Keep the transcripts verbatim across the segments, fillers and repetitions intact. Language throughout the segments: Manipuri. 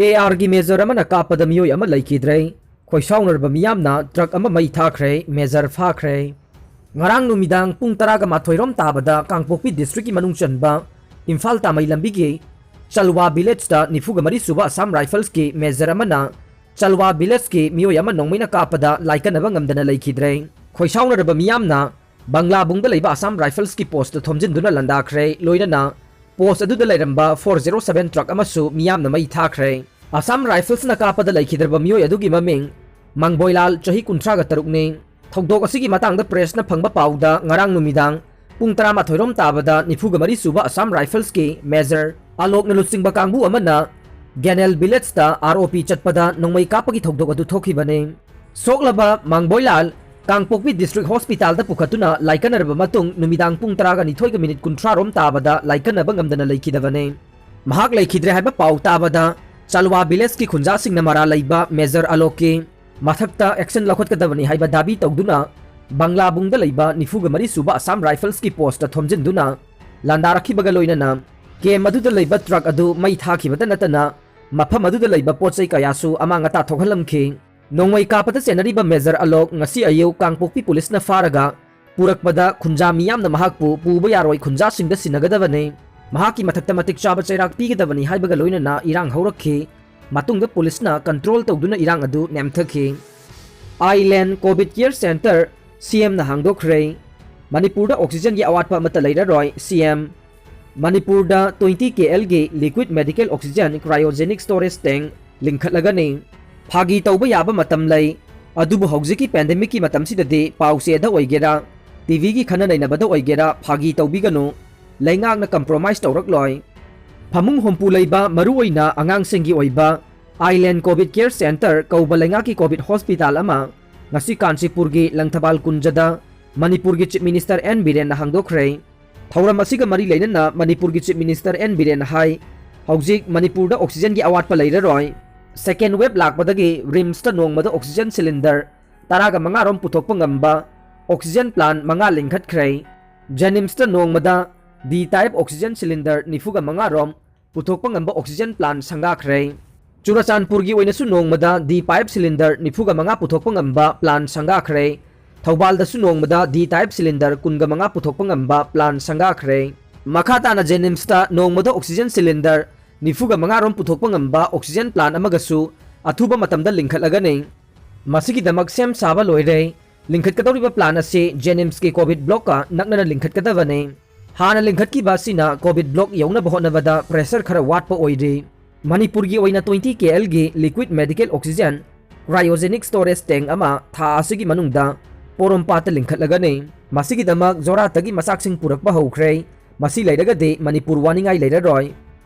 ꯑꯦ ꯑꯥꯔꯒꯤ ꯃꯦꯖꯔ ꯑꯃꯅ ꯀꯥꯞꯄꯗ ꯃꯤꯑꯣꯏ ꯑꯃ ꯂꯩꯈꯤꯗ꯭ꯔꯦ꯫ ꯈꯣꯏꯁꯥꯎꯅꯔꯕ ꯃꯤꯌꯥꯝꯅ ꯇ꯭ꯔꯛ ꯑꯃ ꯃꯩ ꯊꯥꯈ꯭ꯔꯦ, ꯃꯦꯖꯔ ꯐꯥꯈ꯭ꯔꯦ꯫ ꯉꯔꯥꯡ ꯅꯨꯃꯤꯗꯥꯡ ꯄꯨꯡ ꯇꯔꯥꯒ ꯃꯥꯊꯣꯏ ꯔꯣꯝ ꯇꯥꯕꯗ ꯀꯥꯡꯄꯣꯛꯄꯤ ꯗꯤꯁꯇ꯭ꯔꯤꯛꯀꯤ ꯃꯅꯨꯡ ꯆꯟꯕ ꯏꯝꯐꯥꯜ ꯇꯥꯃꯩ ꯂꯝꯕꯤꯒꯤ ꯆꯜꯋꯥ ꯚꯤꯂꯦꯖꯇ ꯅꯤꯐꯨꯒ ꯃꯔꯤ ꯁꯨꯕ ꯑꯁꯥꯝ ꯔꯥꯏꯐꯜꯁꯀꯤ ꯃꯦꯖꯔ ꯑꯃꯅ ꯆꯜꯋꯥ ꯚꯤꯂꯦꯖꯀꯤ ꯃꯤꯑꯣꯏ ꯑꯃ ꯅꯣꯡꯃꯩꯅ ꯀꯥꯞꯄꯗ ꯂꯥꯏꯀꯠꯅꯕ ꯉꯝꯗꯅ ꯂꯩꯈꯤꯗ꯭ꯔꯦ꯫ ꯈꯣꯏꯁꯥꯎꯅꯔꯕ ꯃꯤꯌꯥꯝꯅ ꯕꯪꯂꯥꯕꯨꯡꯗ ꯂꯩꯕ ꯑꯁꯥꯝ ꯔꯥꯏꯐꯜꯁꯀꯤ ꯄꯣꯁꯇ ꯊꯣꯝꯖꯤꯟꯗꯨꯅ ꯂꯥꯟꯗꯥꯈ꯭ꯔꯦ, ꯂꯣꯏꯅꯅ ꯄꯣꯁ ꯑꯗꯨꯗ ꯂꯩꯔꯝꯕ ꯐꯣꯔ ꯖꯦꯔꯣ ꯁꯚꯦꯟ ꯇ꯭ꯔꯛ ꯑꯃꯁꯨ ꯃꯤꯌꯥꯝꯅ ꯃꯩ ꯊꯥꯈ꯭ꯔꯦ꯫ ꯑꯁꯥꯝ ꯔꯥꯏꯐꯜꯁꯅ ꯀꯥꯞꯄꯗ ꯂꯩꯈꯤꯗ꯭ꯔꯕ ꯃꯤꯑꯣꯏ ꯑꯗꯨꯒꯤ ꯃꯃꯤꯡ ꯃꯥꯡꯕꯣꯏꯂꯥꯜ, ꯆꯍꯤ ꯀꯨꯟꯊ꯭ꯔꯥꯒ ꯇꯔꯨꯛꯅꯤ꯫ ꯊꯧꯗꯣꯛ ꯑꯁꯤꯒꯤ ꯃꯇꯥꯡꯗ ꯄ꯭ꯔꯦꯁꯅ ꯐꯪꯕ ꯄꯥꯎꯗ ꯉꯔꯥꯡ ꯅꯨꯃꯤꯗꯥꯡ ꯄꯨꯡ ꯇꯔꯥꯃꯥꯊꯣꯏ ꯔꯣꯝ ꯇꯥꯕꯗ ꯅꯤꯐꯨꯒ ꯃꯔꯤ ꯁꯨꯕ ꯑꯁꯥꯝ ꯔꯥꯏꯐꯜꯁꯀꯤ ꯃꯦꯖꯔ ꯑꯂꯣꯛꯅ ꯂꯨꯆꯤꯡꯕ ꯀꯥꯡꯕꯨ ꯑꯃꯅ ꯒ꯭ꯌꯥꯅꯦꯜ ꯚꯤꯂꯦꯖꯇ ꯑꯥꯔ ꯑꯣ ꯄꯤ ꯆꯠꯄꯗ ꯅꯣꯡꯃꯩ ꯀꯥꯞꯄꯒꯤ ꯊꯧꯗꯣꯛ ꯑꯗꯨ ꯊꯣꯛꯈꯤꯕꯅꯤ꯫ ꯁꯣꯛꯂꯕ ꯃꯥꯡꯕꯣꯏꯂꯥꯜ ꯀꯥꯡꯄꯣꯛꯄꯤ ꯗꯤꯁꯇ꯭ꯔꯤꯛ ꯍꯣꯁꯄꯤꯇꯥꯜꯗ ꯄꯨꯈꯠꯇꯨꯅ ꯂꯥꯏꯀꯠꯅꯔꯕ ꯃꯇꯨꯡ ꯅꯨꯃꯤꯗꯥꯡ ꯄꯨꯡ ꯇꯔꯥꯒ ꯅꯤꯊꯣꯏꯒ ꯃꯤꯅꯤꯠ ꯀꯨꯟꯊ꯭ꯔꯥ ꯔꯣꯝ ꯇꯥꯕꯗ ꯂꯥꯏꯀꯠꯅꯕ ꯉꯝꯗꯅ ꯂꯩꯈꯤꯗꯕꯅꯤ꯫ ꯃꯍꯥꯛ ꯂꯩꯈꯤꯗ꯭ꯔꯦ ꯍꯥꯏꯕ ꯄꯥꯎ ꯇꯥꯕꯗ ꯆꯜꯋꯥ ꯚꯤꯂꯦꯖꯀꯤ ꯈꯨꯟꯖꯥꯁꯤꯡꯅ ꯃꯔꯥꯜ ꯂꯩꯕ ꯃꯦꯖꯔ ꯑꯂꯣꯛꯀꯤ ꯃꯊꯛꯇ ꯑꯦꯛꯁꯟ ꯂꯧꯈꯠꯀꯗꯕꯅꯤ ꯍꯥꯏꯕ ꯗꯥꯕꯤ ꯇꯧꯗꯨꯅ ꯕꯪꯂꯥꯕꯨꯡꯗ ꯂꯩꯕ ꯅꯤꯐꯨꯒ ꯃꯔꯤ ꯁꯨꯕ ꯑꯁꯥꯝ ꯔꯥꯏꯐꯜꯁꯀꯤ ꯄꯣꯁꯇ ꯊꯣꯝꯖꯤꯟꯗꯨꯅ ꯂꯥꯟꯗꯥꯔꯛꯈꯤꯕꯒ ꯂꯣꯏꯅꯅ ꯀꯦꯝ ꯑꯗꯨꯗ ꯂꯩꯕ ꯇ꯭ꯔꯛ ꯑꯗꯨ ꯃꯩ ꯊꯥꯈꯤꯕꯇ ꯅꯠꯇꯅ ꯃꯐꯝ ꯑꯗꯨꯗ ꯂꯩꯕ ꯄꯣꯠ ꯆꯩ ꯀꯌꯥꯁꯨ ꯑꯃꯥꯡ ꯑꯇꯥ ꯊꯣꯛꯍꯜꯂꯝꯈꯤ꯫ ꯅꯣꯡꯃꯩ ꯀꯥꯞꯄꯗ ꯆꯦꯟꯅꯔꯤꯕ ꯃꯦꯖꯔ ꯑꯂꯣꯛ ꯉꯁꯤ ꯑꯌꯨꯛ ꯀꯥꯡꯄꯣꯛꯄꯤ ꯄꯨꯂꯤꯁꯅ ꯐꯥꯔꯒ ꯄꯨꯔꯛꯄꯗ ꯈꯨꯟꯖꯥ ꯃꯤꯌꯥꯝꯅ ꯃꯍꯥꯛꯄꯨ ꯄꯨꯕ ꯌꯥꯔꯣꯏ, ꯈꯨꯟꯖꯥꯁꯤꯡꯗ ꯁꯤꯟꯅꯒꯗꯕꯅꯤ, ꯃꯍꯥꯛꯀꯤ ꯃꯊꯛꯇ ꯃꯇꯤꯛ ꯆꯥꯕ ꯆꯩꯔꯥꯛ ꯄꯤꯒꯗꯕꯅꯤ ꯍꯥꯏꯕꯒ ꯂꯣꯏꯅꯅ ꯏꯔꯥꯡ ꯍꯧꯔꯛꯈꯤ꯫ ꯃꯇꯨꯡꯗ ꯄꯨꯂꯤꯁꯅ ꯀꯟꯇ꯭ꯔꯣꯜ ꯇꯧꯗꯨꯅ ꯏꯔꯥꯡ ꯑꯗꯨ ꯅꯦꯝꯊꯈꯤ꯫ ꯑꯥꯏꯂꯦꯟ ꯀꯣꯚꯤꯗ ꯀꯦꯌꯔ ꯁꯦꯟꯇꯔ ꯁꯤ ꯑꯦꯝꯅ ꯍꯥꯡꯗꯣꯛꯈ꯭ꯔꯦ꯫ ꯃꯅꯤꯄꯨꯔꯗ ꯑꯣꯛꯁꯤꯖꯟꯒꯤ ꯑꯋꯥꯠꯄ ꯑꯃꯠꯇ ꯂꯩꯔꯔꯣꯏ, ꯁꯤ ꯑꯦꯝ꯫ ꯃꯅꯤꯄꯨꯔꯗ ꯇ꯭ꯋꯦꯟꯇꯤ ꯀꯦ ꯑꯦꯜꯒꯤ ꯂꯤꯀ꯭ꯋꯤꯗ ꯃꯦꯗꯤꯀꯦꯜ ꯑꯣꯛꯁꯤꯖꯟ ꯀ꯭ꯔꯥꯏꯑꯣꯖꯦꯅꯤꯛ ꯁ꯭ꯇꯣꯔꯦꯖ ꯇꯦꯡ ꯂꯤꯡꯈꯠꯂꯒꯅꯤ꯫ ꯐꯥꯒꯤ ꯇꯧꯕ ꯌꯥꯕ ꯃꯇꯝ ꯂꯩ, ꯑꯗꯨꯕꯨ ꯍꯧꯖꯤꯛꯀꯤ ꯄꯦꯟꯗꯦꯃꯤꯛꯀꯤ ꯃꯇꯝꯁꯤꯗꯗꯤ ꯄꯥꯎꯆꯦꯗ ꯑꯣꯏꯒꯦꯔꯥ, ꯇꯤ ꯚꯤꯒꯤ ꯈꯟꯅ ꯅꯩꯅꯕꯗ ꯑꯣꯏꯒꯦꯔꯥ, ꯐꯥꯒꯤ ꯇꯧꯕꯤꯒꯅꯨ꯫ ꯂꯩꯉꯥꯛꯅ ꯀꯝꯄ꯭ꯔꯣꯃꯥꯏꯁ ꯇꯧꯔꯛꯂꯣꯏ꯫ ꯐꯃꯨꯡ ꯍꯨꯝꯐꯨ ꯂꯩꯕ, ꯃꯔꯨꯑꯣꯏꯅ ꯑꯉꯥꯡꯁꯤꯡꯒꯤ ꯑꯣꯏꯕ, ꯑꯥꯏꯂꯦꯟ ꯀꯣꯚꯤꯗ ꯀꯦꯌꯔ ꯁꯦꯟꯇꯔ ꯀꯧꯕ ꯂꯩꯉꯥꯛꯀꯤ ꯀꯣꯚꯤꯗ ꯍꯣꯁꯄꯤꯇꯥꯜ ꯑꯃ ꯉꯁꯤ ꯀꯥꯟꯆꯤꯄꯨꯔꯒꯤ ꯂꯪꯊꯕꯥꯜ ꯀꯨꯟꯖꯗ ꯃꯅꯤꯄꯨꯔꯒꯤ ꯆꯤꯐ ꯃꯤꯅꯤꯁꯇꯔ ꯑꯦꯟ ꯕꯤꯔꯦꯟꯅ ꯍꯥꯡꯗꯣꯛꯈ꯭ꯔꯦ꯫ ꯊꯧꯔꯝ ꯑꯁꯤꯒ ꯃꯔꯤ ꯂꯩꯅꯅ ꯃꯅꯤꯄꯨꯔꯒꯤ ꯆꯤꯐ ꯃꯤꯅꯤꯁꯇꯔ ꯑꯦꯟ ꯕꯤꯔꯦꯟꯅ ꯍꯥꯏ, ꯍꯧꯖꯤꯛ ꯃꯅꯤꯄꯨꯔꯗ ꯑꯣꯛꯁꯤꯖꯟꯒꯤ ꯑꯋꯥꯠꯄ ꯂꯩꯔꯔꯣꯏ꯫ ꯁꯦꯀꯦꯟ ꯋꯦꯕ ꯂꯥꯛꯄꯗꯒꯤ ꯔꯤꯝꯁꯇ ꯅꯣꯡꯃꯗ ꯑꯣꯛꯁꯤꯖꯟ ꯁꯤꯂꯤꯟꯗꯔ ꯇꯔꯥꯒ ꯃꯉꯥ ꯔꯣꯝ ꯄꯨꯊꯣꯛꯄ ꯉꯝꯕ ꯑꯣꯛꯁꯤꯖꯟ ꯄ꯭ꯂꯥꯟ ꯃꯉꯥ ꯂꯤꯡꯈꯠꯈ꯭ꯔꯦ꯫ ꯖꯦꯅꯤꯝꯁꯇ ꯅꯣꯡꯃꯗ ꯗꯤ ꯇꯥꯏꯞ ꯑꯣꯛꯁꯤꯖꯟ ꯁꯤꯂꯤꯟꯗꯔ ꯅꯤꯐꯨꯒ ꯃꯉꯥ ꯔꯣꯝ ꯄꯨꯊꯣꯛꯄ ꯉꯝꯕ ꯑꯣꯛꯁꯤꯖꯟ ꯄ꯭ꯂꯥꯟ ꯁꯪꯒꯥꯈ꯭ꯔꯦ꯫ ꯆꯨꯔꯆꯥꯟꯄꯨꯔꯒꯤ ꯑꯣꯏꯅꯁꯨ ꯅꯣꯡꯃꯗ D pipe cylinder ꯅꯤꯐꯨꯒ ꯃꯉꯥ ꯄꯨꯊꯣꯛꯄ ꯉꯝꯕ plan ꯁꯪꯒꯥꯈ꯭ꯔꯦ꯫ ꯊꯧꯕꯥꯜꯗꯁꯨ ꯅꯣꯡꯃꯗ D type cylinder ꯀꯨꯟꯒ ꯃꯉꯥ ꯄꯨꯊꯣꯛꯄ ꯉꯝꯕ plan ꯁꯪꯒꯥꯈ꯭ꯔꯦ꯫ ꯃꯈꯥ ꯇꯥꯅ JNIMSꯇ ꯅꯣꯡꯃꯗ oxygen cylinder ꯅꯤꯐꯨꯒ ꯃꯉꯥ ꯔꯣꯝ ꯄꯨꯊꯣꯛꯄ ꯉꯝꯕ oxygen plant ꯑꯃꯒꯁꯨ ꯑꯊꯨꯕ ꯃꯇꯝꯗ ꯂꯤꯡꯈꯠꯂꯒꯅꯤ꯫ ꯃꯁꯤꯒꯤꯗꯃꯛ ꯁꯦꯝ ꯁꯥꯕ ꯂꯣꯏꯔꯦ꯫ ꯂꯤꯡꯈꯠꯀꯗꯧꯔꯤꯕ plan ꯑꯁꯤ JNIMSꯀꯤ COVID blockꯀ ꯅꯛꯅꯅ ꯂꯤꯡꯈꯠꯀꯗꯕꯅꯤ꯫ ꯍꯥꯟꯅ ꯂꯤꯡꯈꯠꯈꯤꯕ ꯑꯁꯤꯅ COVID block ꯌꯧꯅꯕ ꯍꯣꯠꯅꯕꯗ pressure ꯈꯔ ꯋꯥꯠꯄ ꯑꯣꯏꯔꯤ꯫ ꯃꯅꯤꯄꯨꯔꯒꯤ ꯑꯣꯏꯅ twenty KLꯒꯤ liquid medical oxygen cryogenic storage tank ꯑꯃ ꯊꯥ ꯑꯁꯤꯒꯤ ꯃꯅꯨꯡꯗ ꯄꯣꯔꯣꯝꯄꯥꯠꯇ ꯂꯤꯡꯈꯠꯂꯒꯅꯤ꯫ ꯃꯁꯤꯒꯤꯗꯃꯛ ꯖꯣꯔꯥꯠꯇꯒꯤ ꯃꯆꯥꯛꯁꯤꯡ ꯄꯨꯔꯛꯄ ꯍꯧꯈ꯭ꯔꯦ꯫ ꯃꯁꯤ ꯂꯩꯔꯒꯗꯤ ꯃꯅꯤꯄꯨꯔ ꯋꯥꯅꯤꯡꯉꯥꯏ ꯂꯩꯔꯔꯣꯏ꯫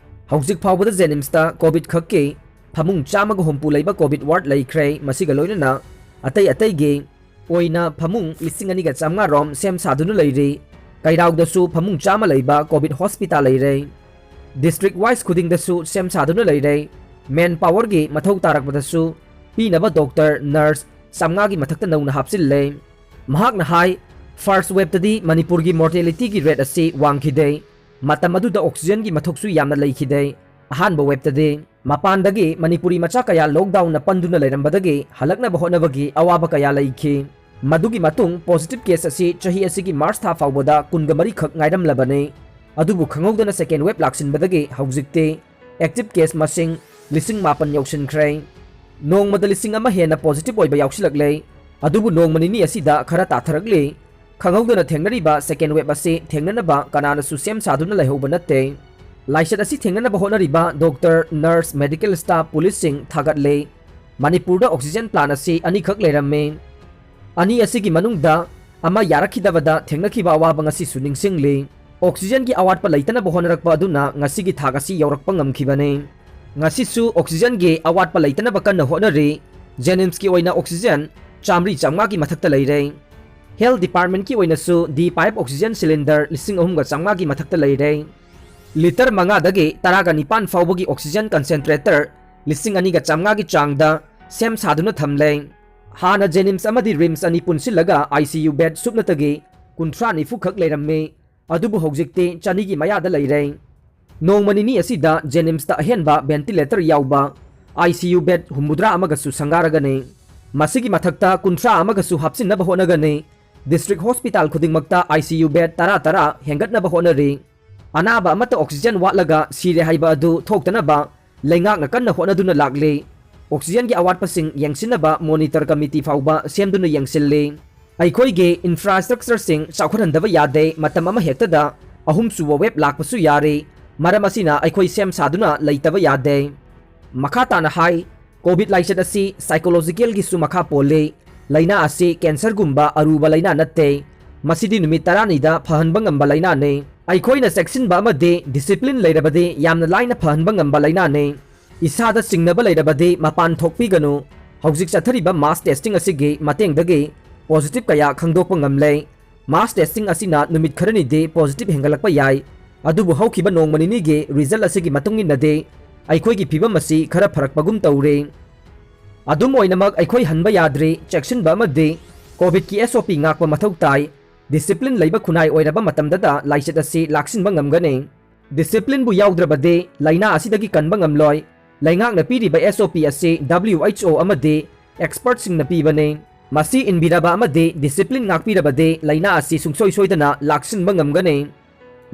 ꯍꯧꯖꯤꯛ ꯐꯥꯎꯕꯗ JNIMSꯇ COVID ꯈꯛꯀꯤ ꯐꯃꯨꯡ ꯆꯥꯝꯃꯒ ꯍꯨꯝꯐꯨ ꯂꯩꯕ COVID ward ꯂꯩꯈ꯭ꯔꯦ꯫ ꯃꯁꯤꯒ ꯂꯣꯏꯅꯅ ꯑꯇꯩ ꯑꯇꯩꯒꯤ ꯑꯣꯏꯅ ꯐꯃꯨꯡ ꯂꯤꯁꯤꯡ ꯑꯅꯤꯒ ꯆꯥꯝꯃꯉꯥ ꯔꯣꯝ ꯁꯦꯝ ꯁꯥꯗꯨꯅ ꯂꯩꯔꯤ꯫ ꯀꯩꯔꯥꯎꯗꯁꯨ ꯐꯃꯨꯡ ꯆꯥꯝꯃ ꯂꯩꯕ COVID hospital ꯂꯩꯔꯦ꯫ District wise ꯈꯨꯗꯤꯡꯗꯁꯨ ꯁꯦꯝ ꯁꯥꯗꯨꯅ ꯂꯩꯔꯦ꯫ Manpowerꯒꯤ ꯃꯊꯧ ꯇꯥꯔꯛꯄꯗꯁꯨ ꯄꯤꯅꯕ doctor, nurse ꯆꯥꯝꯃꯉꯥꯒꯤ ꯃꯊꯛꯇ ꯅꯧꯅ ꯍꯥꯞꯆꯤꯜꯂꯦ꯫ ꯃꯍꯥꯛꯅ ꯍꯥꯏ, first waveꯇꯗꯤ ꯃꯅꯤꯄꯨꯔꯒꯤ mortalityꯒꯤ rate ꯑꯁꯤ ꯋꯥꯡꯈꯤꯗꯦ꯫ ꯃꯇꯝ ꯑꯗꯨꯗ oxygenꯒꯤ ꯃꯊꯧꯁꯨ ꯌꯥꯝꯅ ꯂꯩꯈꯤꯗꯦ꯫ ꯑꯍꯥꯟꯕ waveꯇꯗꯤ ꯃꯄꯥꯟꯗꯒꯤ ꯃꯅꯤꯄꯨꯔꯤ ꯃꯆꯥ ꯀꯌꯥ lockdownꯅ ꯄꯟꯗꯨꯅ ꯂꯩꯔꯝꯕꯗꯒꯤ ꯍꯜꯂꯛꯅꯕ ꯍꯣꯠꯅꯕꯒꯤ ꯑꯋꯥꯕ ꯀꯌꯥ ꯂꯩꯈꯤ꯫ ꯃꯗꯨꯒꯤ ꯃꯇꯨꯡ positive case ꯑꯁꯤ ꯆꯍꯤ ꯑꯁꯤꯒꯤ March ꯊꯥ ꯐꯥꯎꯕꯗ ꯀꯨꯟꯒ ꯃꯔꯤ ꯈꯛ ꯉꯥꯏꯔꯝꯂꯕꯅꯤ꯫ ꯑꯗꯨꯕꯨ ꯈꯪꯍꯧꯗꯅ second wave ꯂꯥꯛꯁꯤꯟꯕꯗꯒꯤ ꯍꯧꯖꯤꯛꯇꯤ active case ꯃꯁꯤꯡ ꯂꯤꯁꯤꯡ ꯃꯥꯄꯟ ꯌꯧꯁꯤꯟꯈ꯭ꯔꯦ꯫ ꯅꯣꯡꯃꯗ ꯂꯤꯁꯤꯡ ꯑꯃ ꯍꯦꯟꯅ positive ꯑꯣꯏꯕ ꯌꯥꯎꯁꯤꯜꯂꯛꯂꯦ꯫ ꯑꯗꯨꯕꯨ ꯅꯣꯡꯃ ꯅꯤꯅꯤ ꯑꯁꯤꯗ ꯈꯔ ꯇꯥꯊꯔꯛꯂꯤ꯫ ꯈꯪꯍꯧꯗꯅ ꯊꯦꯡꯅꯔꯤꯕ second wave ꯑꯁꯤ ꯊꯦꯡꯅꯅꯕ ꯀꯅꯥꯅꯁꯨ ꯁꯦꯝ ꯁꯥꯗꯨꯅ ꯂꯩꯍꯧꯕ ꯅꯠꯇꯦ꯫ ꯂꯥꯏꯆꯠ ꯑꯁꯤ ꯊꯦꯡꯅꯅꯕ ꯍꯣꯠꯅꯔꯤꯕ doctor, nurse, medical staff, policeꯁꯤꯡ ꯊꯥꯒꯠꯂꯦ꯫ ꯃꯅꯤꯄꯨꯔꯗ oxygen plant ꯑꯁꯤ ꯑꯅꯤꯈꯛ ꯂꯩꯔꯝꯃꯤ꯫ ꯑꯅꯤ ꯑꯁꯤꯒꯤ ꯃꯅꯨꯡꯗ ꯑꯃ ꯌꯥꯔꯛꯈꯤꯗꯕꯗ ꯊꯦꯡꯅꯈꯤꯕ ꯑꯋꯥꯕ ꯉꯁꯤꯁꯨ ꯅꯤꯡꯁꯤꯡꯂꯤ꯫ Oxygenꯒꯤ ꯑꯋꯥꯠꯄ ꯂꯩꯇꯅꯕ ꯍꯣꯠꯅꯔꯛꯄ ꯑꯗꯨꯅ ꯉꯁꯤꯒꯤ ꯊꯥꯛ ꯑꯁꯤ ꯌꯧꯔꯛꯄ ꯉꯝꯈꯤꯕꯅꯤ꯫ ꯉꯁꯤꯁꯨ oxygenꯒꯤ ꯑꯋꯥꯠꯄ ꯂꯩꯇꯅꯕ ꯀꯟꯅ ꯍꯣꯠꯅꯔꯤ꯫ JNIMSꯀꯤ ꯑꯣꯏꯅ oxygen ꯆꯥꯝꯃꯔꯤ ꯆꯥꯝꯃꯉꯥꯒꯤ ꯃꯊꯛꯇ ꯂꯩꯔꯦ꯫ Health Departmentꯀꯤ ꯑꯣꯏꯅꯁꯨ D pipe oxygen cylinder ꯂꯤꯁꯤꯡ ꯑꯍꯨꯝꯒ ꯆꯥꯝꯃꯉꯥꯒꯤ ꯃꯊꯛꯇ ꯂꯩꯔꯦ꯫ Litre ꯃꯉꯥꯗꯒꯤ ꯇꯔꯥꯒ ꯅꯤꯄꯥꯟ ꯐꯥꯎꯕꯒꯤ oxygen concentrator ꯂꯤꯁꯤꯡ ꯑꯅꯤꯒ ꯆꯥꯝꯃꯉꯥꯒꯤ ꯆꯥꯡꯗ ꯁꯦꯝ ꯁꯥꯗꯨꯅ ꯊꯝꯂꯦ꯫ ꯍꯥꯟꯅ JNIMS ꯑꯃꯗꯤ RIMS ꯑꯅꯤ ꯄꯨꯟꯁꯤꯜꯂꯒ ICU bed ꯁꯨꯞꯅꯇꯒꯤ ꯀꯨꯟꯊ꯭ꯔꯥ ꯅꯤꯐꯨ ꯈꯛ ꯂꯩꯔꯝꯃꯤ꯫ ꯑꯗꯨꯕꯨ ꯍꯧꯖꯤꯛꯇꯤ ꯆꯅꯤꯒꯤ ꯃꯌꯥꯗ ꯂꯩꯔꯦ꯫ ꯅꯣꯡꯃ ꯅꯤꯅꯤ ꯑꯁꯤꯗ JNIMSꯇ ꯑꯍꯦꯟꯕ ventilator ꯌꯥꯎꯕ ICU bed ꯍꯨꯝꯐꯨꯇꯔꯥ ꯑꯃꯒꯁꯨ ꯁꯪꯒꯥꯔꯒꯅꯤ꯫ ꯃꯁꯤꯒꯤ ꯃꯊꯛꯇ ꯀꯨꯟꯊ꯭ꯔꯥ ꯑꯃꯒꯁꯨ ꯍꯥꯞꯆꯤꯟꯅꯕ ꯍꯣꯠꯅꯒꯅꯤ꯫ District hospital ꯈꯨꯗꯤꯡꯃꯛꯇ ICU bed ꯇꯔꯥ ꯇꯔꯥ ꯍꯦꯟꯒꯠꯅꯕ ꯍꯣꯠꯅꯔꯤ꯫ ꯑꯅꯥꯕ ꯑꯃꯠꯇ oxygen ꯋꯥꯠꯂꯒ ꯁꯤꯔꯦ ꯍꯥꯏꯕ ꯑꯗꯨ ꯊꯣꯛꯇꯅꯕ ꯂꯩꯉꯥꯛꯅ ꯀꯟꯅ ꯍꯣꯠꯅꯗꯨꯅ ꯂꯥꯛꯂꯤ꯫ Oxygenꯒꯤ ꯑꯋꯥꯠꯄꯁꯤꯡ ꯌꯦꯡꯁꯤꯟꯅꯕ monitor committee ꯐꯥꯎꯕ ꯁꯦꯝꯗꯨꯅ ꯌꯦꯡꯁꯤꯜꯂꯤ꯫ ꯑꯩꯈꯣꯏꯒꯤ infrastructureꯁꯤꯡ ꯆꯥꯎꯈꯠꯍꯟꯗꯕ ꯌꯥꯗꯦ꯫ ꯃꯇꯝ ꯑꯃ ꯍꯦꯛꯇꯗ ꯑꯍꯨꯝꯁꯨꯕ wave ꯂꯥꯛꯄꯁꯨ ꯌꯥꯔꯤ꯫ ꯃꯔꯝ ꯑꯁꯤꯅ ꯑꯩꯈꯣꯏ ꯁꯦꯝ ꯁꯥꯗꯨꯅ ꯂꯩꯇꯕ ꯌꯥꯗꯦ꯫ ꯃꯈꯥ ꯇꯥꯅ ꯍꯥꯏ, COVID ꯂꯥꯏꯆꯠ ꯑꯁꯤ psychologicalꯒꯤꯁꯨ ꯃꯈꯥ ꯄꯣꯜꯂꯤ꯫ ꯂꯥꯏꯅꯥ ꯑꯁꯤ cancerꯒꯨꯝꯕ ꯑꯔꯨꯕ ꯂꯥꯏꯅꯥ ꯅꯠꯇꯦ꯫ ꯃꯁꯤꯗꯤ ꯅꯨꯃꯤꯠ ꯇꯔꯥꯅꯤꯗ ꯐꯍꯟꯕ ꯉꯝꯕ ꯂꯥꯏꯅꯥꯅꯤ꯫ ꯑꯩꯈꯣꯏꯅ ꯆꯦꯛꯁꯤꯟꯕ ꯑꯃꯗꯤ discipline ꯂꯩꯔꯕꯗꯤ ꯌꯥꯝꯅ ꯂꯥꯏꯅ ꯐꯍꯟꯕ ꯉꯝꯕ ꯂꯥꯏꯅꯥꯅꯤ꯫ ꯏꯁꯥꯗ ꯆꯤꯡꯅꯕ ꯂꯩꯔꯕꯗꯤ ꯃꯄꯥꯟ ꯊꯣꯛꯄꯤꯒꯅꯨ꯫ ꯍꯧꯖꯤꯛ ꯆꯠꯊꯔꯤꯕ mass testing ꯑꯁꯤꯒꯤ ꯃꯇꯦꯡꯗꯒꯤ positive ꯀꯌꯥ ꯈꯪꯗꯣꯛꯄ ꯉꯝꯂꯦ꯫ Mass testing ꯑꯁꯤꯅ ꯅꯨꯃꯤꯠ ꯈꯔꯅꯤꯗꯤ positive ꯍꯦꯟꯒꯠꯂꯛꯄ ꯌꯥꯏ, ꯑꯗꯨꯕꯨ ꯍꯧꯈꯤꯕ ꯅꯣꯡꯃ ꯅꯤꯅꯤꯒꯤ result ꯑꯁꯤꯒꯤ ꯃꯇꯨꯡ ꯏꯟꯅꯗꯤ ꯑꯩꯈꯣꯏꯒꯤ ꯐꯤꯕꯝ ꯑꯁꯤ ꯈꯔ ꯐꯔꯛꯄꯒꯨꯝ ꯇꯧꯔꯦ꯫ ꯑꯗꯨꯝ ꯑꯣꯏꯅꯃꯛ ꯑꯩꯈꯣꯏ ꯍꯟꯕ ꯌꯥꯗ꯭ꯔꯤ꯫ ꯆꯦꯛꯁꯤꯟꯕ ꯑꯃꯗꯤ COVIDꯀꯤ SOP ꯉꯥꯛꯄ ꯃꯊꯧ ꯇꯥꯏ꯫ Discipline ꯂꯩꯕ ꯈꯨꯟꯅꯥꯏ ꯑꯣꯏꯔꯕ ꯃꯇꯝꯗꯇ ꯂꯥꯏꯆꯠ ꯑꯁꯤ ꯂꯥꯛꯁꯤꯟꯕ ꯉꯝꯒꯅꯤ꯫ Disciplineꯕꯨ ꯌꯥꯎꯗ꯭ꯔꯕꯗꯤ ꯂꯥꯏꯅꯥ ꯑꯁꯤꯗꯒꯤ ꯀꯟꯕ ꯉꯝꯂꯣꯏ꯫ ꯂꯩꯉꯥꯛꯅ ꯄꯤꯔꯤꯕ SOP ꯑꯁꯤ WHO ꯑꯃꯗꯤ expertꯁꯤꯡꯅ ꯄꯤꯕꯅꯤ꯫ ꯃꯁꯤ ꯏꯟꯕꯤꯔꯕ ꯑꯃꯗꯤ discipline ꯉꯥꯛꯄꯤꯔꯕꯗꯤ ꯂꯥꯏꯅꯥ ꯑꯁꯤ ꯁꯨꯡꯁꯣꯏ ꯁꯣꯏꯗꯅ ꯂꯥꯛꯁꯤꯟꯕ ꯉꯝꯒꯅꯤ꯫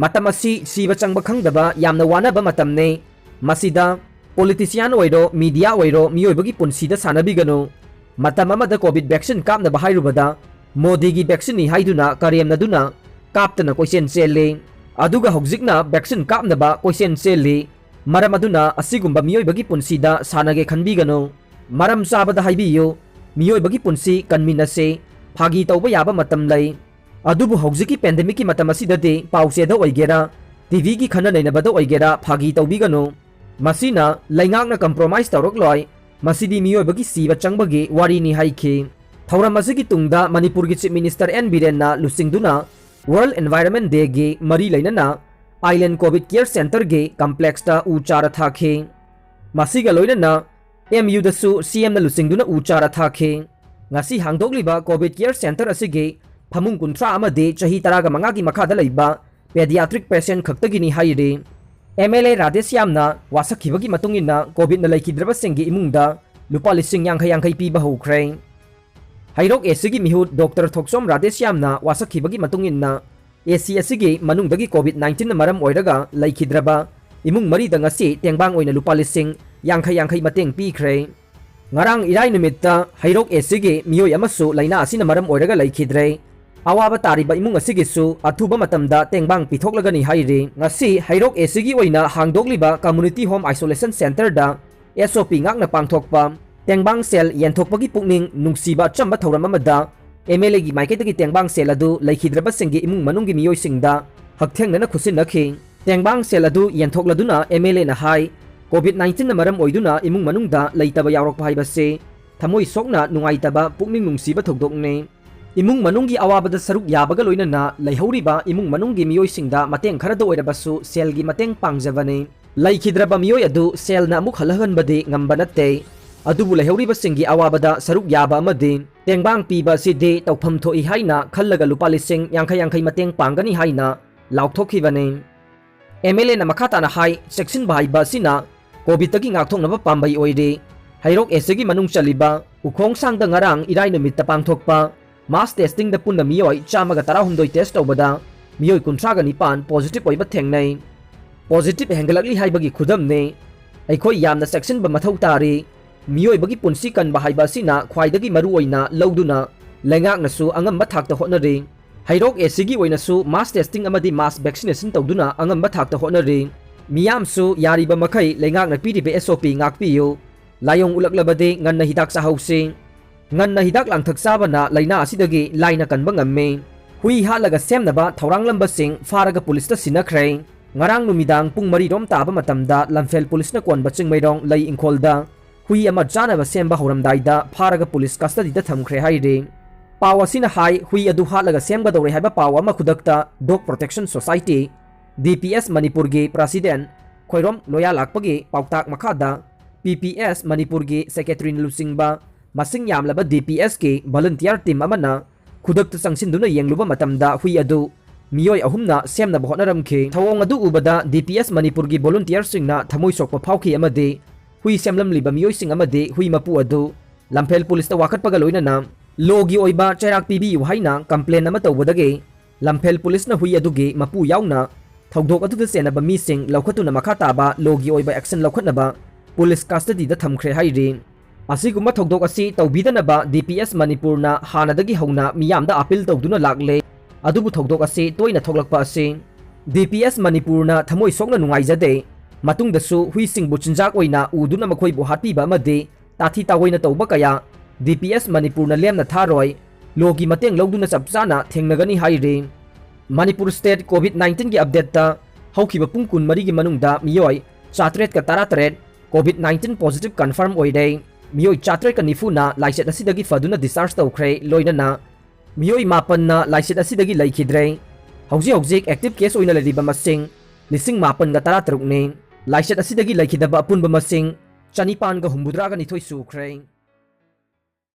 ꯃꯇꯝ ꯑꯁꯤ ꯁꯤꯕ ꯆꯪꯕ ꯈꯪꯗꯕ ꯌꯥꯝꯅ ꯋꯥꯅꯕ ꯃꯇꯝꯅꯤ꯫ ꯃꯁꯤꯗ politician ꯑꯣꯏꯔꯣ, media ꯑꯣꯏꯔꯣ, ꯃꯤꯑꯣꯏꯕꯒꯤ ꯄꯨꯟꯁꯤꯗ ꯁꯥꯟꯅꯕꯤꯒꯅꯨ꯫ ꯃꯇꯝ ꯑꯃꯗ COVID vaccine ꯀꯥꯞꯅꯕ ꯍꯥꯏꯔꯨꯕꯗ ꯃꯣꯗꯤꯒꯤ vaccineꯅꯤ ꯍꯥꯏꯗꯨꯅ ꯀꯔꯦꯝꯅꯗꯨꯅ ꯀꯥꯞꯇꯅ ꯀꯣꯏꯆꯦꯟ ꯆꯦꯜꯂꯤ꯫ ꯑꯗꯨꯒ ꯍꯧꯖꯤꯛꯅ vaccine ꯀꯥꯞꯅꯕ ꯀꯣꯏꯆꯦꯟ ꯆꯦꯜꯂꯤ꯫ ꯃꯔꯝ ꯑꯗꯨꯅ ꯑꯁꯤꯒꯨꯝꯕ ꯃꯤꯑꯣꯏꯕꯒꯤ ꯄꯨꯟꯁꯤꯗ ꯁꯥꯟꯅꯒꯦ ꯈꯟꯕꯤꯒꯅꯨ꯫ ꯃꯔꯝ ꯆꯥꯕꯗ ꯍꯥꯏꯕꯤꯌꯨ꯫ ꯃꯤꯑꯣꯏꯕꯒꯤ ꯄꯨꯟꯁꯤ ꯀꯟꯃꯤꯟꯅꯁꯤ꯫ ꯐꯥꯒꯤ ꯇꯧꯕ ꯌꯥꯕ ꯃꯇꯝ ꯂꯩ꯫ ꯑꯗꯨꯕꯨ ꯍꯧꯖꯤꯛꯀꯤ pandemicꯀꯤ ꯃꯇꯝ ꯑꯁꯤꯗꯗꯤ ꯄꯥꯎꯆꯦꯗ ꯑꯣꯏꯒꯦꯔꯥ, TVꯒꯤ ꯈꯟꯅ ꯅꯩꯅꯕꯗ ꯑꯣꯏꯒꯦꯔꯥ ꯐꯥꯒꯤ ꯇꯧꯕꯤꯒꯅꯨ꯫ ꯃꯁꯤꯅ ꯂꯩꯉꯥꯛꯅ compromise ꯇꯧꯔꯛꯂꯣꯏ꯫ ꯃꯁꯤꯗꯤ ꯃꯤꯑꯣꯏꯕꯒꯤ ꯁꯤꯕ ꯆꯪꯕꯒꯤ ꯋꯥꯔꯤꯅꯤ ꯍꯥꯏꯈꯤ꯫ ꯊꯧꯔꯝ ꯑꯁꯤꯒꯤ ꯇꯨꯡꯗ ꯃꯅꯤꯄꯨꯔꯒꯤ Chief Minister N ꯕꯤꯔꯦꯟꯅ ꯂꯨꯆꯤꯡꯗꯨꯅ World Environment Dayꯒꯤ ꯃꯔꯤ ꯂꯩꯅꯅ Island COVID Care Centreꯒꯤ complexꯇ ꯎ ꯆꯥꯔ ꯊꯥꯈꯤ꯫ ꯃꯁꯤꯒ ꯂꯣꯏꯅꯅ MUꯗꯁꯨ CMꯅ ꯂꯨꯆꯤꯡꯗꯨꯅ ꯎ ꯆꯥꯔ ꯊꯥꯈꯤ꯫ ꯉꯁꯤ ꯍꯥꯡꯗꯣꯛꯂꯤꯕ COVID Care Centre ꯑꯁꯤꯒꯤ ꯐꯃꯨꯡ ꯀꯨꯟꯊ꯭ꯔꯥ ꯑꯃꯗꯤ ꯆꯍꯤ ꯇꯔꯥꯒ ꯃꯉꯥꯒꯤ ꯃꯈꯥꯗ ꯂꯩꯕ pediatric patient ꯈꯛꯇꯒꯤꯅꯤ ꯍꯥꯏꯔꯤ꯫ ꯑꯦꯝ ꯑꯦꯜ ꯑꯦ ꯔꯥꯙꯦꯁ꯭ꯌꯥꯝꯅ ꯋꯥꯁꯛꯈꯤꯕꯒꯤ ꯃꯇꯨꯡ ꯏꯟꯅ ꯀꯣꯚꯤꯗꯅ ꯂꯩꯈꯤꯗ꯭ꯔꯕꯁꯤꯡꯒꯤ ꯏꯃꯨꯡꯗ ꯂꯨꯄꯥ ꯂꯤꯁꯤꯡ ꯌꯥꯡꯈꯩ ꯌꯥꯡꯈꯩ ꯄꯤꯕ ꯍꯧꯈ꯭ꯔꯦ꯫ ꯍꯩꯔꯣꯛ ꯑꯦ ꯁꯤꯒꯤ ꯃꯤꯍꯨꯠ ꯗꯣꯛꯇꯔ ꯊꯣꯛꯆꯣꯝ ꯔꯥꯙꯦꯁ꯭ꯌꯥꯝꯅ ꯋꯥꯁꯛꯈꯤꯕꯒꯤ ꯃꯇꯨꯡ ꯏꯟꯅ, ꯑꯦ ꯁꯤ ꯑꯁꯤꯒꯤ ꯃꯅꯨꯡꯗꯒꯤ ꯀꯣꯚꯤꯗ ꯅꯥꯏꯟꯇꯤꯟꯅ ꯃꯔꯝ ꯑꯣꯏꯔꯒ ꯂꯩꯈꯤꯗ꯭ꯔꯕ ꯏꯃꯨꯡ ꯃꯔꯤꯗ ꯉꯁꯤ ꯇꯦꯡꯕꯥꯡ ꯑꯣꯏꯅ ꯂꯨꯄꯥ ꯂꯤꯁꯤꯡ ꯌꯥꯡꯈꯩ ꯌꯥꯡꯈꯩ ꯃꯇꯦꯡ ꯄꯤꯈ꯭ꯔꯦ꯫ ꯉꯔꯥꯡ ꯏꯔꯥꯏ ꯅꯨꯃꯤꯠꯇ ꯍꯩꯔꯣꯛ ꯑꯦ ꯁꯤꯒꯤ ꯃꯤꯑꯣꯏ ꯑꯃꯁꯨ ꯂꯥꯏꯅꯥ ꯑꯁꯤꯅ ꯃꯔꯝ ꯑꯣꯏꯔꯒ ꯂꯩꯈꯤꯗ꯭ꯔꯦ꯫ ꯑꯋꯥꯕ ꯇꯥꯔꯤꯕ ꯏꯃꯨꯡ ꯑꯁꯤꯒꯤꯁꯨ ꯑꯊꯨꯕ ꯃꯇꯝꯗ ꯇꯦꯡꯕꯥꯡ ꯄꯤꯊꯣꯛꯂꯒꯅꯤ ꯍꯥꯏꯔꯤ꯫ ꯉꯁꯤ ꯍꯩꯔꯣꯛ ꯑꯦ ꯁꯤꯒꯤ ꯑꯣꯏꯅ ꯍꯥꯡꯗꯣꯛꯂꯤꯕ ꯀꯝꯃꯨꯅꯤꯇꯤ ꯍꯣꯝ ꯑꯥꯏꯁꯣꯂꯦꯁꯟ ꯁꯦꯟꯇꯔꯗ ꯑꯦꯁ ꯑꯣ ꯄꯤ ꯉꯥꯛꯅ ꯄꯥꯡꯊꯣꯛꯄ ꯇꯦꯡꯕꯥꯡ ꯁꯦꯜ ꯌꯦꯟꯊꯣꯛꯄꯒꯤ ꯄꯨꯛꯅꯤꯡ ꯅꯨꯡꯁꯤꯕ ꯑꯆꯝꯕ ꯊꯧꯔꯝ ꯑꯃꯗ ꯑꯦꯝ ꯑꯦꯜ ꯑꯦꯒꯤ ꯃꯥꯏꯀꯩꯗꯒꯤ ꯇꯦꯡꯕꯥꯡ ꯁꯦꯜ ꯑꯗꯨ ꯂꯩꯈꯤꯗ꯭ꯔꯕꯁꯤꯡꯒꯤ ꯏꯃꯨꯡ ꯃꯅꯨꯡꯒꯤ ꯃꯤꯑꯣꯏꯁꯤꯡꯗ ꯍꯛꯊꯦꯡꯅꯅ ꯈꯨꯠꯁꯤꯟꯅꯈꯤ꯫ ꯇꯦꯡꯕꯥꯡ ꯁꯦꯜ ꯑꯗꯨ ꯌꯦꯟꯊꯣꯛꯂꯗꯨꯅ ꯑꯦꯝ ꯑꯦꯜ ꯑꯦꯅ ꯍꯥꯏ, ꯀꯣꯚꯤꯗ ꯅꯥꯏꯟꯇꯤꯟꯅ ꯃꯔꯝ ꯑꯣꯏꯗꯨꯅ ꯏꯃꯨꯡ ꯃꯅꯨꯡꯗ ꯂꯩꯇꯕ ꯌꯥꯎꯔꯛꯄ ꯍꯥꯏꯕꯁꯤ ꯊꯃꯣꯏ ꯁꯣꯛꯅ ꯅꯨꯡꯉꯥꯏꯇꯕ, ꯄꯨꯛꯅꯤꯡ ꯅꯨꯡꯁꯤꯕ ꯊꯧꯗꯣꯛꯅꯤ꯫ ꯏꯃꯨꯡ ꯃꯅꯨꯡꯒꯤ ꯑꯋꯥꯕꯗ ꯁꯔꯨꯛ ꯌꯥꯕꯒ ꯂꯣꯏꯅꯅ ꯂꯩꯍꯧꯔꯤꯕ ꯏꯃꯨꯡ ꯃꯅꯨꯡꯒꯤ ꯃꯤꯑꯣꯏꯁꯤꯡꯗ ꯃꯇꯦꯡ ꯈꯔꯗ ꯑꯣꯏꯔꯕꯁꯨ ꯁꯦꯜꯒꯤ ꯃꯇꯦꯡ ꯄꯥꯡꯖꯕꯅꯤ꯫ ꯂꯩꯈꯤꯗ꯭ꯔꯕ ꯃꯤꯑꯣꯏ ꯑꯗꯨ ꯁꯦꯜꯅ ꯑꯃꯨꯛ ꯍꯜꯂꯍꯟꯕꯗꯤ ꯉꯝꯕ ꯅꯠꯇꯦ, ꯑꯗꯨꯕꯨ ꯂꯩꯍꯧꯔꯤꯕꯁꯤꯡꯒꯤ ꯑꯋꯥꯕꯗ ꯁꯔꯨꯛ ꯌꯥꯕ ꯑꯃꯗꯤ ꯇꯦꯡꯕꯥꯡ ꯄꯤꯕ ꯑꯁꯤꯗꯤ ꯇꯧꯐꯝ ꯊꯣꯛꯏ ꯍꯥꯏꯅ ꯈꯜꯂꯒ ꯂꯨꯄꯥ ꯂꯤꯁꯤꯡ ꯌꯥꯡꯈꯩ ꯌꯥꯡꯈꯩ ꯃꯇꯦꯡ ꯄꯥꯡꯒꯅꯤ ꯍꯥꯏꯅ ꯂꯥꯎꯊꯣꯛꯈꯤꯕꯅꯤ꯫ ꯑꯦꯝ ꯑꯦꯜ ꯑꯦꯅ ꯃꯈꯥ ꯇꯥꯅ ꯍꯥꯏ, ꯆꯦꯛꯁꯤꯟꯕ ꯍꯥꯏꯕ ꯑꯁꯤꯅ ꯀꯣꯚꯤꯗꯇꯒꯤ ꯉꯥꯛꯊꯣꯛꯅꯕ ꯄꯥꯝꯕꯩ ꯑꯣꯏꯔꯤ꯫ ꯍꯩꯔꯣꯛ ꯑꯦ ꯁꯤꯒꯤ ꯃꯅꯨꯡ ꯆꯜꯂꯤꯕ ꯎꯈꯣꯡꯁꯥꯡꯗ ꯉꯔꯥꯡ ꯏꯔꯥꯏ ꯅꯨꯃꯤꯠꯇ ꯄꯥꯡꯊꯣꯛꯄ ꯃꯥꯁ ꯇꯦꯁꯇꯤꯡꯗ ꯄꯨꯟꯅ ꯃꯤꯑꯣꯏ ꯆꯥꯝꯃꯒ ꯇꯔꯥꯍꯨꯝꯗꯣꯏ ꯇꯦꯁ ꯇꯧꯕꯗ ꯃꯤꯑꯣꯏ ꯀꯨꯟꯊ꯭ꯔꯥꯒ ꯅꯤꯄꯥꯟ ꯄꯣꯖꯤꯇꯤꯚ ꯑꯣꯏꯕ ꯊꯦꯡꯅꯩ꯫ ꯄꯣꯖꯤꯇꯤꯚ ꯍꯦꯟꯒꯠꯂꯛꯂꯤ ꯍꯥꯏꯕꯒꯤ ꯈꯨꯗꯝꯅꯤ꯫ ꯑꯩꯈꯣꯏ ꯌꯥꯝꯅ ꯆꯦꯛꯁꯤꯟꯕ ꯃꯊꯧ ꯇꯥꯔꯤ꯫ ꯃꯤꯑꯣꯏꯕꯒꯤ ꯄꯨꯟꯁꯤ ꯀꯟꯕ ꯍꯥꯏꯕ ꯑꯁꯤꯅ ꯈ꯭ꯋꯥꯏꯗꯒꯤ ꯃꯔꯨ ꯑꯣꯏꯅ ꯂꯧꯗꯨꯅ ꯂꯩꯉꯥꯛꯅꯁꯨ ꯑꯉꯝꯕ ꯊꯥꯛꯇ ꯍꯣꯠꯅꯔꯤ꯫ ꯍꯩꯔꯣꯛ ꯑꯦ ꯁꯤꯒꯤ ꯑꯣꯏꯅꯁꯨ ꯃꯥꯁ ꯇꯦꯁꯇꯤꯡ ꯑꯃꯗꯤ ꯃꯥꯁ ꯚꯦꯛꯁꯤꯅꯦꯁꯟ ꯇꯧꯗꯨꯅ ꯑꯉꯝꯕ ꯊꯥꯛꯇ ꯍꯣꯠꯅꯔꯤ꯫ ꯃꯤꯌꯥꯝꯁꯨ ꯌꯥꯔꯤꯕ ꯃꯈꯩ ꯂꯩꯉꯥꯛꯅ ꯄꯤꯔꯤꯕ ꯑꯦꯁ ꯑꯣ ꯄꯤ ꯉꯥꯛꯄꯤꯌꯨ꯫ ꯂꯥꯏꯑꯣꯡ ꯎꯠꯂꯛꯂꯕꯗꯤ ꯉꯟꯅ ꯍꯤꯗꯥꯛ ꯆꯥꯍꯧꯁꯤ꯫ ꯉꯟꯅ ꯍꯤꯗꯥꯛ ꯂꯥꯡꯊꯛ ꯆꯥꯕꯅ ꯂꯥꯏꯅꯥ ꯑꯁꯤꯗꯒꯤ ꯂꯥꯏꯅ ꯀꯟꯕ ꯉꯝꯃꯤ꯫ ꯍꯨꯏ ꯍꯥꯠꯂꯒ ꯁꯦꯝꯅꯕ ꯊꯧꯔꯥꯡꯂꯝꯕꯁꯤꯡ ꯐꯥꯔꯒ ꯄꯨꯂꯤꯁꯇ ꯁꯤꯟꯅꯈ꯭ꯔꯦ꯫ ꯉꯔꯥꯡ ꯅꯨꯃꯤꯗꯥꯡ ꯄꯨꯡ ꯃꯔꯤꯔꯣꯝ ꯇꯥꯕ ꯃꯇꯝꯗ ꯂꯝꯐꯦꯜ ꯄꯨꯂꯤꯁꯅ ꯀꯣꯟꯕ ꯆꯤꯡꯃꯩꯔꯣꯡ ꯂꯩ ꯏꯪꯈꯣꯜꯗ ꯍꯨꯏ ꯑꯃ ꯆꯥꯅꯕ ꯁꯦꯝꯕ ꯍꯧꯔꯝꯗꯥꯏꯗ ꯐꯥꯔꯒ ꯄꯨꯂꯤꯁ ꯀꯁꯇꯗꯤꯗ ꯊꯝꯈ꯭ꯔꯦ ꯍꯥꯏꯔꯤ꯫ ꯄꯥꯎ ꯑꯁꯤꯅ ꯍꯥꯏ, ꯍꯨꯏ ꯑꯗꯨ ꯍꯥꯠꯂꯒ ꯁꯦꯝꯒꯗꯧꯔꯦ ꯍꯥꯏꯕ ꯄꯥꯎ ꯑꯃ ꯈꯨꯗꯛꯇ Dog Protection Society, ꯗꯤ ꯄꯤ ꯑꯦꯁ ꯃꯅꯤꯄꯨꯔꯒꯤ ꯄ꯭ꯔꯁꯤꯗꯦꯟ ꯈꯣꯏꯔꯣꯝ ꯂꯣꯌꯥꯂꯥꯛꯄꯒꯤ ꯄꯥꯎꯇꯥꯛ ꯃꯈꯥꯗ ꯄꯤ ꯄꯤ ꯑꯦꯁ ꯃꯅꯤꯄꯨꯔꯒꯤ ꯁꯦꯀ꯭ꯔꯦꯇꯔꯤꯅ ꯂꯨꯆꯤꯡꯕ ꯃꯁꯤꯡ ꯌꯥꯝꯂꯕ ꯗꯤ ꯄꯤ ꯑꯦꯁꯀꯤ ꯚꯣꯂꯨꯟꯇꯤꯌꯔ ꯇꯤꯝ ꯑꯃꯅ ꯈꯨꯗꯛꯇ ꯆꯪꯁꯤꯟꯗꯨꯅ ꯌꯦꯡꯂꯨꯕ ꯃꯇꯝꯗ ꯍꯨꯏ ꯑꯗꯨ ꯃꯤꯑꯣꯏ ꯑꯍꯨꯝꯅ ꯁꯦꯝꯅꯕ ꯍꯣꯠꯅꯔꯝꯈꯤ꯫ ꯊꯧꯑꯣꯡ ꯑꯗꯨ ꯎꯕꯗ ꯗꯤ ꯄꯤ ꯑꯦꯁ ꯃꯅꯤꯄꯨꯔꯒꯤ ꯚꯣꯂꯨꯟꯇꯤꯌꯔꯁꯤꯡꯅ ꯊꯃꯣꯏ ꯁꯣꯛꯄ ꯐꯥꯎꯈꯤ ꯑꯃꯗꯤ ꯍꯨꯏ ꯁꯦꯝꯂꯝꯂꯤꯕ ꯃꯤꯑꯣꯏꯁꯤꯡ ꯑꯃꯗꯤ ꯍꯨꯏ ꯃꯄꯨ ꯑꯗꯨ ꯂꯝꯐꯦꯜ ꯄꯨꯂꯤꯁꯇ ꯋꯥꯀꯠꯄꯒ ꯂꯣꯏꯅꯅ ꯂꯣꯒꯤ ꯑꯣꯏꯕ ꯆꯩꯔꯥꯛ ꯄꯤꯕꯤꯌꯨ ꯍꯥꯏꯅ ꯀꯝꯄ꯭ꯂꯦꯟ ꯑꯃ ꯇꯧꯕꯗꯒꯤ ꯂꯝꯐꯦꯜ ꯄꯨꯂꯤꯁꯅ ꯍꯨꯏ ꯑꯗꯨꯒꯤ ꯃꯄꯨ ꯌꯥꯎꯅ ꯊꯧꯗꯣꯛ ꯑꯗꯨꯗ ꯆꯦꯟꯅꯕ ꯃꯤꯁꯤꯡ ꯂꯧꯈꯠꯇꯨꯅ ꯃꯈꯥ ꯇꯥꯕ ꯂꯣꯒꯤ ꯑꯣꯏꯕ ꯑꯦꯛꯁꯟ ꯂꯧꯈꯠꯅꯕ ꯄꯨꯂꯤꯁ ꯀꯁꯇꯗꯤꯗ ꯊꯝꯈ꯭ꯔꯦ ꯍꯥꯏꯔꯤ꯫ ꯑꯁꯤꯒꯨꯝꯕ ꯊꯧꯗꯣꯛ ꯑꯁꯤ ꯇꯧꯕꯤꯗꯅꯕ ꯗꯤ ꯄꯤ ꯑꯦꯁ ꯃꯅꯤꯄꯨꯔꯅ ꯍꯥꯟꯅꯗꯒꯤ ꯍꯧꯅ ꯃꯤꯌꯥꯝꯗ ꯑꯥꯄꯤꯜ ꯇꯧꯗꯨꯅ ꯂꯥꯛꯂꯦ꯫ ꯑꯗꯨꯕꯨ ꯊꯧꯗꯣꯛ ꯑꯁꯤ ꯇꯣꯏꯅ ꯊꯣꯛꯂꯛꯄ ꯑꯁꯤ ꯗꯤ ꯄꯤ ꯑꯦꯁ ꯃꯅꯤꯄꯨꯔꯅ ꯊꯃꯣꯏ ꯁꯣꯛꯅ ꯅꯨꯡꯉꯥꯏꯖꯗꯦ꯫ ꯃꯇꯨꯡꯗꯁꯨ ꯍꯨꯏꯁꯤꯡꯕꯨ ꯆꯤꯟꯖꯥꯛ ꯑꯣꯏꯅ ꯎꯗꯨꯅ ꯃꯈꯣꯏꯕꯨ ꯍꯥꯠꯄꯤꯕ ꯑꯃꯗꯤ ꯇꯥꯊꯤ ꯇꯥꯑꯣꯏꯅ ꯇꯧꯕ ꯀꯌꯥ ꯗꯤ ꯄꯤ ꯑꯦꯁ ꯃꯅꯤꯄꯨꯔꯅ ꯂꯦꯝꯅ ꯊꯥꯔꯣꯏ, ꯂꯣꯒꯤ ꯃꯇꯦꯡ ꯂꯧꯗꯨꯅ ꯆꯞ ꯆꯥꯅ ꯊꯦꯡꯅꯒꯅꯤ ꯍꯥꯏꯔꯤ꯫ ꯃꯅꯤꯄꯨꯔ ꯁ꯭ꯇꯦꯠ ꯀꯣꯚꯤꯗ ꯅꯥꯏꯟꯇꯤꯟꯒꯤ ꯑꯞꯗꯦꯠꯇ ꯍꯧꯈꯤꯕ ꯄꯨꯡ ꯀꯨꯟꯃꯔꯤꯒꯤ ꯃꯅꯨꯡꯗ ꯃꯤꯑꯣꯏ ꯆꯥꯇ꯭ꯔꯦꯠꯀ ꯇꯔꯥꯇꯔꯦꯠ ꯀꯣꯚꯤꯗ ꯅꯥꯏꯟꯇꯤꯟ ꯄꯣꯖꯤꯇꯤꯚ ꯀꯟꯐꯥꯔꯝ ꯑꯣꯏꯔꯦ꯫ ꯃꯤꯑꯣꯏ ꯆꯥꯇ꯭ꯔꯦꯠꯀ ꯅꯤꯐꯨꯅ ꯂꯥꯏꯆꯠ ꯑꯁꯤꯗꯒꯤ ꯐꯗꯨꯅ ꯗꯤꯁꯆꯥꯔꯖ ꯇꯧꯈ꯭ꯔꯦ, ꯂꯣꯏꯅꯅ ꯃꯤꯑꯣꯏ ꯃꯥꯄꯟꯅ ꯂꯥꯏꯆꯠ ꯑꯁꯤꯗꯒꯤ ꯂꯩꯈꯤꯗ꯭ꯔꯦ꯫ ꯍꯧꯖꯤꯛ ꯍꯧꯖꯤꯛ ꯑꯦꯛꯇꯤꯚ ꯀꯦꯁ ꯑꯣꯏꯅ ꯂꯩꯔꯤꯕ ꯃꯁꯤꯡ ꯂꯤꯁꯤꯡ ꯃꯥꯄꯟꯒ ꯇꯔꯥꯇꯔꯨꯛꯅꯤ꯫ ꯂꯥꯏꯆꯠ ꯑꯁꯤꯗꯒꯤ ꯂꯩꯈꯤꯗꯕ ꯑꯄꯨꯟꯕ ꯃꯁꯤꯡ ꯆꯅꯤꯄꯥꯟꯒ ꯍꯨꯝꯐꯨꯇꯔꯥꯒ ꯅꯤꯊꯣꯏ ꯁꯨꯈ꯭ꯔꯦ꯫